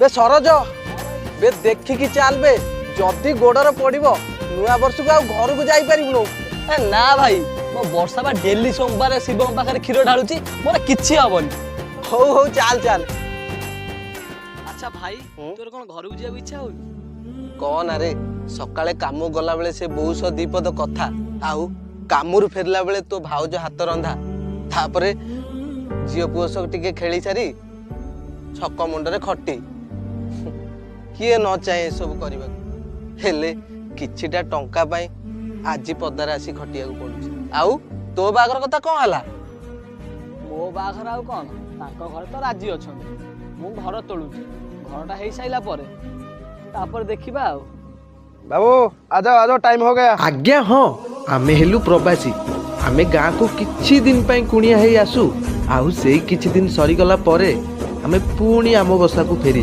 ବେ ସରୋଜ, ବେ ଦେଖିକି ଚାଲ ବେ। ଯଦି ଗୋଡରେ ପଡିବ, ନୂଆ ବର୍ଷକୁ ଆଉ ଘରକୁ ଯାଇପାରିବୁନୁ। ଏ ନା ଭାଇ, ମୋ ବର୍ଷା ବା ଡେଲି ସୋମବାର ଶିବଙ୍କ ପାଖରେ କ୍ଷୀର ଢାଳୁଛି, ମୋର କିଛି ହବନି। ହଉ ହଉ, ଚାଲ ଚାଲ। ଆଚ୍ଛା ଭାଇ, ହୁଁ? ତୋର କଣ ଘରକୁ ଯିବାକୁ ଇଚ୍ଛା ହଉନି? କହନା ରେ। ସକାଳେ କାମ ଗଲାବେଳେ ସେ ବୋଉ ସହ ଦିପଦ କଥା, ଆଉ କାମରୁ ଫେରିଲା ବେଳେ ତୋ ଭାଉଜ ହାତ ରନ୍ଧା, ତାପରେ ଝିଅ ପୁଅ ସହ ଟିକେ ଖେଳି ସାରି ଛକ ମୁଣ୍ଡରେ ଖଟି। କିଏ ନ ଚାହେଁ ଏସବୁ କରିବାକୁ? ହେଲେ କିଛିଟା ଟଙ୍କା ପାଇଁ ଆଜି ପଦାରେ ଆସି ଖଟିବାକୁ ପଡୁଛି। ଆଉ ତୋ ବାହାଘର କଥା କଣ ହେଲା? ମୋ ବାହାଘର ଆଉ କଣ, ତାଙ୍କ ଘରେ ତ ରାଜି ଅଛନ୍ତି। ମୁଁ ଘର ତୋଳୁଛି। ଘରଟା ହେଇସାରିଲା ପରେ ତାପରେ ଦେଖିବା ଆଉ। बाबू, आ जाओ, आ जाओ, टाइम हो गया। ଆଜ୍ଞା ହଁ, ଆମେ ହେଲୁ ପ୍ରବାସୀ। ଆମେ ଗାଁକୁ କିଛି ଦିନ ପାଇଁ କୁଣିଆ ହେଇ ଆସୁ, ଆଉ ସେଇ କିଛି ଦିନ ସରିଗଲା ପରେ ଆମେ ପୁଣି ଆମ ବସାକୁ ଫେରିଯାଉ।